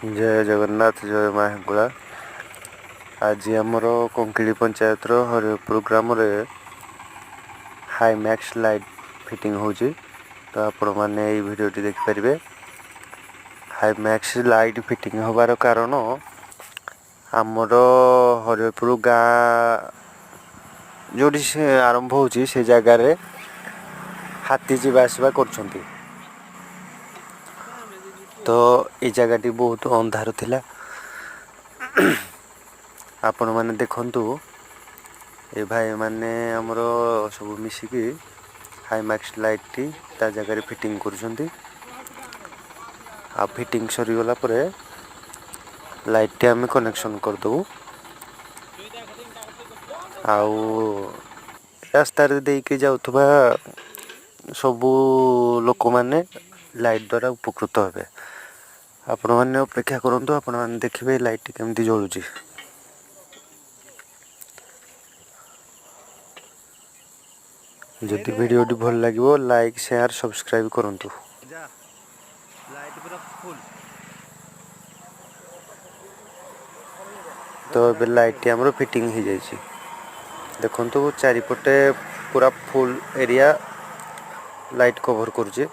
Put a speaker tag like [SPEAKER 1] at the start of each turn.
[SPEAKER 1] ଜୟ ଜଗନ୍ନାଥ, ଜୟ ମା ହେଙ୍ଗୁଳା। ଆଜି ଆମର କଙ୍କିଳି ପଞ୍ଚାୟତର ହରିହରପୁର ଗ୍ରାମରେ ହାଇମ୍ୟାକ୍ସ ଲାଇଟ୍ ଫିଟିଂ ହେଉଛି। ତ ଆପଣମାନେ ଏଇ ଭିଡ଼ିଓଟି ଦେଖିପାରିବେ। ହାଇମ୍ୟାକ୍ସ ଲାଇଟ୍ ଫିଟିଂ ହେବାର କାରଣ, ଆମର ହରିହରପୁର ଗାଁ ଯେଉଁଠି ସେ ଆରମ୍ଭ ହେଉଛି, ସେ ଜାଗାରେ ହାତୀ ଯିବା ଆସିବା କରୁଛନ୍ତି। ତ ଏଇ ଜାଗାଟି ବହୁତ ଅନ୍ଧାର ଥିଲା। ଆପଣମାନେ ଦେଖନ୍ତୁ, ଏ ଭାଇମାନେ ଆମର ସବୁ ମିଶିକି ହାଇମ୍ୟାକ୍ସ ଲାଇଟ୍ଟି ତା ଜାଗାରେ ଫିଟିଂ କରୁଛନ୍ତି। ଆଉ ଫିଟିଂ ସରିଗଲା ପରେ ଲାଇଟ୍ଟି ଆମେ କନେକ୍ସନ୍ କରିଦେବୁ, ଆଉ ରାସ୍ତାରେ ଦେଇକି ଯାଉଥିବା ସବୁ ଲୋକମାନେ ଲାଇଟ୍ ଦ୍ୱାରା ଉପକୃତ ହେବେ। ଆପଣମାନେ ଅପେକ୍ଷା କରନ୍ତୁ, ଆପଣମାନେ ଦେଖିବେ ଲାଇଟ୍ଟି କେମିତି ଜଳୁଛି। ଯଦି ଭିଡ଼ିଓଟି ଭଲ ଲାଗିବ, ଲାଇକ୍, ସେୟାର, ସବସ୍କ୍ରାଇବ୍ କରନ୍ତୁ। ତ ଏବେ ଲାଇଟ୍ଟି ଆମର ଫିଟିଂ ହେଇଯାଇଛି। ଦେଖନ୍ତୁ, ଚାରିପଟେ ପୁରା ଫୁଲ୍ ଏରିଆ ଲାଇଟ୍ କଭର୍ କରୁଛି।